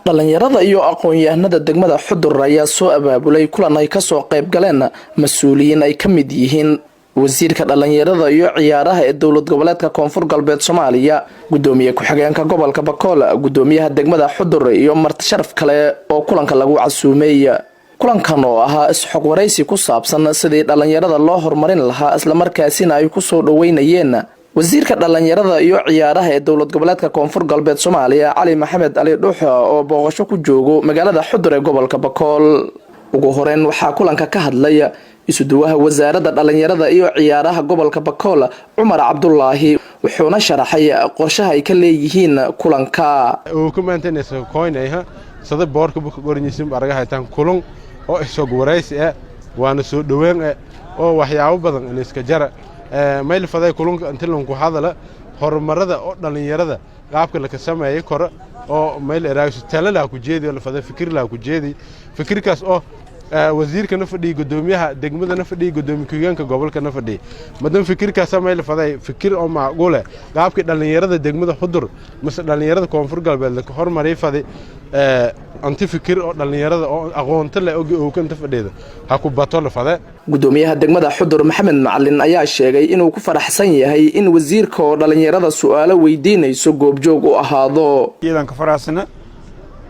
Dhallinyarada iyo aqoon-yahanada degmada Xudur ayaa soo abaabulay kulan ay kasoo qayb galeen mas-uuliyiin ay ka mid yihiin wasiirka dhallinyarada iyo ciyaaraha ee Dowlad Goboleedka Koonfur Galbeed Soomaaliya, gudoomiye ku-xigeenka gobolka Bakool, gudoomiyaha degmada Xudur iyo marti sharaf kale oo kulanka lagu casuumay. Kulankan oo ahaa is-xog waraysi ku saabsan sidii dhallinyarada loo horumarin lahaa, islamarkaasina ay kusoo dhaweynayeen wasiirka dhallinyarada iyo ciyaaraha ee Dowlad Goboleedka Koonfur Galbeed Soomaaliya, Cali Maxamed Ali Dhuux, oo booqasho ku joogo magaalada Xudur ee gobolka Bakool. Ugu horeyn waxaa kulanka ka hadlay isuduwaha wasaaradda dhallinyarada iyo ciyaaraha gobolka Bakool, Cumar Cabdulaahi, wuxuuna sharaxay qorshaha ay ka leeyihiin kulanka. Sada boorka buka goranyisin araga haytaan kulun oo isog waraysi ah, waana soo dhaween ah oo waxyaabo badan in iska jara mayl faday. Kulunka inta lanku hadala horumarada oo dhalinyarada qaabka la ka sameeyay koro oo mayl eraagso tala la ku jeedi la faday, fikir la ku jeedi, fikirkaas oo wasiirkana fadhiya, gudoomiyaha degmadana fadhiya, gudoomiye ku-xigeenka gobolkana fadhiya. Madan fikirkaas mayl faday, fikir oo macquul ah qaabka dhalinyarada degmada Xudur mise dhalinyarada Koonfur Galbeed la hormaray faday, anti fikir oo dhalinyarada oo aqoonta leh oo kanta fadhida ha ku bato la fade. Gudoomiyaha degmada Xudur, Maxamed Macalin, ayaa sheegay inuu ku faraxsan yahay in wasiirka oo dhalinyarada su-aalo weydiinayso goobjoog u ahaado. Iyadan ka faraxsana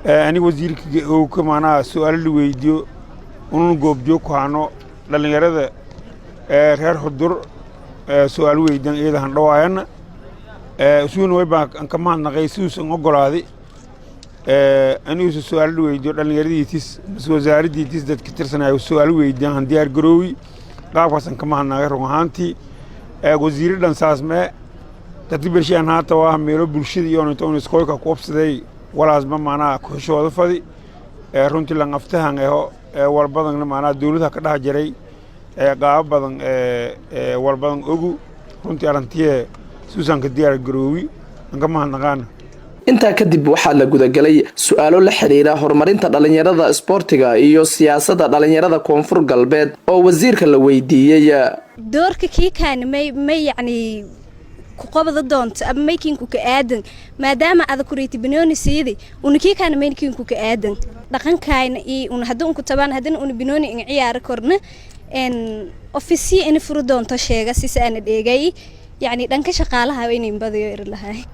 aniga wasiirka oo ka macnaha su-aalo la weydiiyo unun goobjoog ku hano dhalinyarada reer Xudur su-aalo weydiyan iyada han dhawaayana isuuna way baan ka mahadnaqay siduusan ogolaaday aniguusa su-aalo la weydiiyo dhallinyaradiitis mase wasaaraddiitis dadka tirsanayo su-aalo weydiiyan han diyaar garoowi. Qaabkaasaan ka mahadnaqay. Run ahaantii wasiirro dhan saas mee dadka bershiyan haata waa meelo bulshada iyo inta iskoyka ku qabsaday walaasba macnaha ku-xishooda fadi. Runtii lan aftahan eho walbadanna macnaha dawladda ka dhex jiray, qaabo badan walbadan ogu. Runtii arrintiye suusanka diyaar garoowi an ka mahadnaqaana. Intaa kadib waxaa la gudagelay su-aalo la xiriira horumarinta dhalinyarada, isboortiga iyo siyaasadda dhalinyarada Koonfur Galbeed oo wasiirka la weydiiyey. Doorka kiikaani may yacni kuqabada doonto ama maykinku ka aadan, maadaama ada kureyti banooni siidi una kiikaana maykinku ka aadan dhaqankayna iyo una haddii unku tabaan haddana una banooni in ciyaari korna en ofisyo ina furi doonto sheega sisa ana dheegay, yacni dhanka shaqaalaha inayn badiyo iri lahay.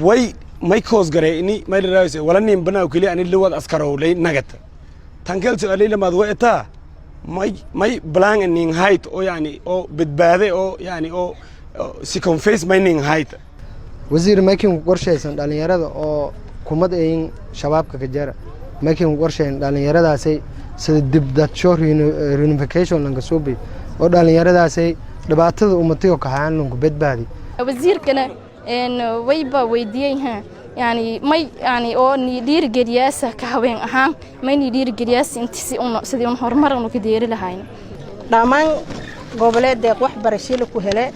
Way may koos gareeni may liraayse wala nin banaa keli ani liwad askarowlay nagata tankel su'aalay lamaad wa etaa may plan nin height oo yani oo badbaade oo yani oo second phase may nin height. Wasiir, maykin ku qorshaysan dhalinyarada oo kumad ayin Shabaabka ka jara, maykin ku qorshayn dhalinyaradaasay sida dibdadsho reunification lanka suubi oo dhalinyaradaasay dhibaatada ummatiyo kaxayaan lanku badbaadi? Wasiirkana wayba weydiiyey ha yani may yani oo ni dhiirigeliyaasa ka haween ahaan may ni dhiirigeliyaasa inti si un sidii un horumar unu ka deeri lahayn. Dhammaan goboleed deeq waxbarasho la ku hele.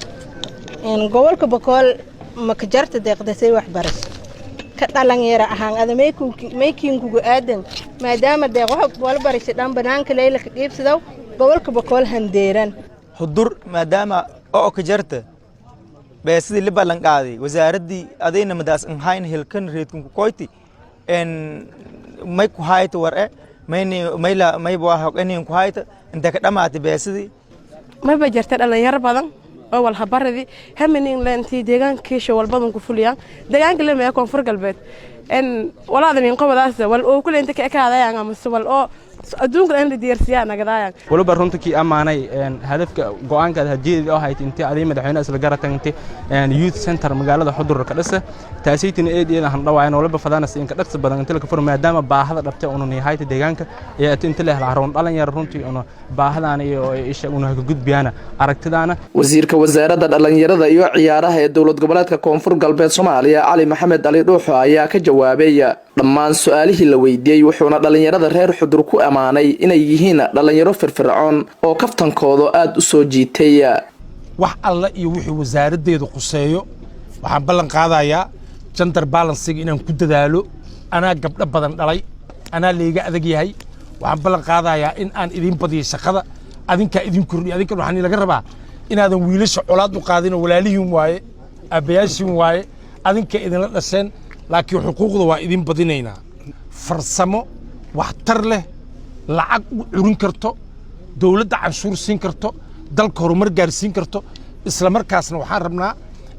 Gobolka Bakool makajarta deeqdasay waxbarasho ka dhalinyaro ahaan ada maykinkugu aadan, maadaama deeq waxbarasho dhan banaanka leyla ka qiibsadaw gobolka Bakool handeeran? Xudur maadaama oo ka jarta beesidii la ballan qaaday wasaaraddii adayna madaas inhayn hilkan reedkan ku koyti en may ku hayta war e mayni mayla may baa hoqenin ku hayta inta ka dhamaatay beesidii? Maba jirta dhalinyaro badan oo walhabaradii hamanin leentii deegaankiisha walbadan ku fuliyaan deegaanka lemaya Koonfur Galbeed en walaadan inqobadaas wal oo kule inta ka ekaadayaan amase wal oo adduunka in la diyaarsiyaa nagadaayaan. Waliba runta kii ammaanay hadafka go'aankaad hajeedi oo hayt intii adii madaxweyne isla garatagntay youth center magaalada Xudur ka dhisa, taasaytina eed eed han dhawaayan. Waliba fadanas inka dhaqsi badan inta la furo, maadaama baahada dhabtay unu nihayta deegaanka ee inta la helo xarun dhalinyaro runtii unu baahadaan iyo isha unu ka gudbiyana aragtidaana. Wasiirka wasaaradda dhallinyarada iyo ciyaaraha ee Dowlad Goboleedka Koonfur Galbeed Soomaaliya, Cali Maxamed Ali Dhuuxo, ayaa ka jawaabay dhammaan su-aalihii la weydiiyey, wuxuuna dhallinyarada reer Xudur ku ammaanay inay yihiin dhallinyaro firfircoon oo kaftankooda aada u soo jiitay. Wax alla iyo wixii wasaaraddeedu khuseeyo waxaan ballan qaadayaa gender balancing inaan ku dadaalo. Anaa gabdho badan dhalay, anaa layga adag yahay. Waxaan ballan qaadayaa in aan idin badiyo shaqada, adinkaa idin kordhiyo. Adinkan waxaan laga rabaa inaadan wiilasha colaad u qaadinoo walaalihiin waaye, aabbayaashiin waaye, adinka idinla dhasheen, laakiin xuquuqda waa idin badinaynaa. Farsamo waxtar leh, lacag u curin karto, dowladda canshuur siin karto, dalka horumar gaarsiin karto. Isla markaasna waxaan rabnaa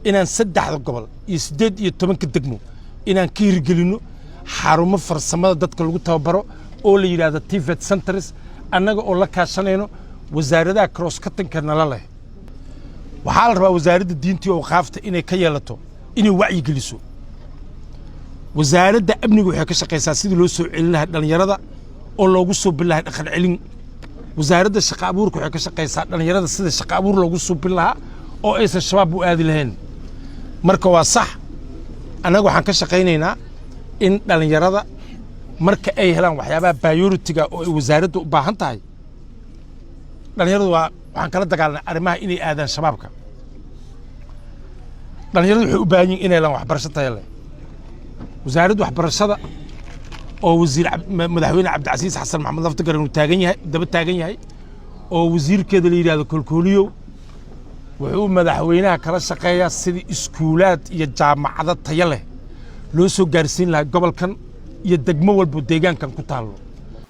inaan saddexda gobol iyo 18-ka degmo inaan ka hirgelinno xarumo farsamada dadka lagu tababaro oo la yidhaahdo TVET centers, annaga oo la kaashanayno wasaaradaha cross cuttingka nala leh. Waxaa la rabaa Wasaaradda Diinta iyo Awqaafta inay ka yeelato, inay wacyi geliso. Wasaaradda Amniga waxay ka shaqaysaa sidii loo soo celin lahaa dhallinyarada oo loogu soo bil lahaa dhaqan celin. Wasaaradda Shaqa Abuurka waxay ka shaqaysaa dhallinyarada sida shaqa abuur loogu suubin lahaa oo aysan Shabaab u aadi lahayn. Marka waa sax, annaga waxaan ka shaqaynaynaa in dhallinyarada marka ay helaan waxyaabaha priority-ga oo ay wasaaradda u baahan tahay. Dhallinyaradu waa waxaan kala dagaalnay arrimaha inay aadaan Shabaabka. Dhallinyaradu waxay u baahan yihin inay helaan waxbarasho tayo leh. Wasaaradda Waxbarashada oo wasiir Madaxweyne Cabdicasiis Xasan Maxamed Laftigaran uu taagan yahay, daba taagan yahay, oo wasiirkeeda la yidhahdo Kolkooliyow, wuxuu madaxweynaha kala shaqeeyaa sidii iskuulaad iyo jaamacado tayo leh loo soo gaarsiin lahaa gobolkan iyo degmo walbo deegaankan ku taallo.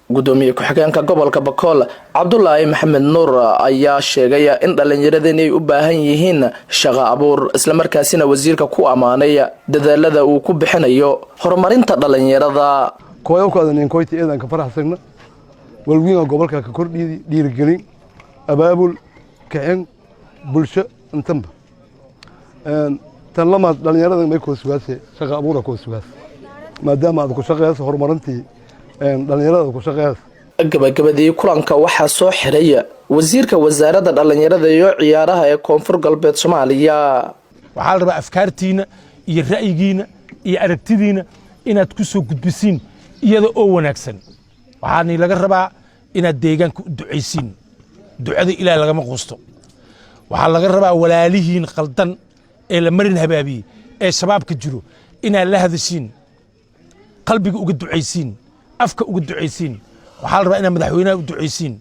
Gudoomiye ku-xigeenka gobolka Bakool, Cabdulaahi Maxamed Nuur, ayaa sheegay in dhallinyarada inay u baahan yihiin shaqo abuur, islamarkaasina wasiirka ku ammaanay dadaalada uu ku bixinayo horumarinta dhallinyarada. Kooyawkaadan koyti eedan ka faraxsagna walwiinga gobolka ka kordhiidi, dhiirigelin, abaabul, kicin bulsho intanba. Tan lamaad, dhallinyarada may koo sugaase shaqa abuura koo sugaas, maadaama aad ku shaqeyso horumarintii dhallinyarada ku shaqeeyas. Gabagabadii kulanka waxaa soo xiray wasiirka Wasaaradda Dhallinyarada iyo Ciyaaraha ee Koonfur Galbeed Soomaaliya. Waxaa la rabaa afkaartiina iyo ra'yigiina iyo aragtidiina inaad ku soo gudbisiin iyada oo wanaagsan. Waxaani laga rabaa inaad deegaanka u ducaysiin. Ducada Ilaah lagama quusto. Waxaa laga rabaa walaalihiin qaldan ee la marin habaabiyey ee Shabaabka jiro inaad la hadashiin, qalbiga uga ducaysiin, afka uga ducaysiin. Waxaa la rabaa inaad madaxweynaha u ducaysiin.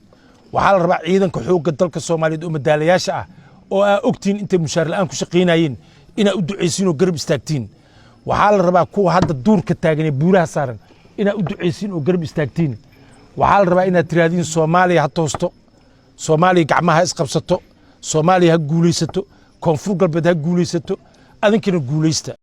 Waxaa la rabaa ciidanka xoogga dalka Soomaaliyeed oo madaalayaasha ah oo aa ogtihiin intay mushaar la'aan ku shaqaynayeen inaad u ducaysiin oo garab istaagtiin. Waxaa la rabaa kuwa hadda duurka taagan ee buuraha saaran inaad u ducaysiin oo garab istaagtiin. Waxaa la rabaa inaad tiraahdiin: Soomaaliya ha toosto, Soomaaliya gacmaha ha isqabsato, Soomaaliya ha guulaysato, Koonfur Galbeed ha guulaysato, adinkana guulaysta.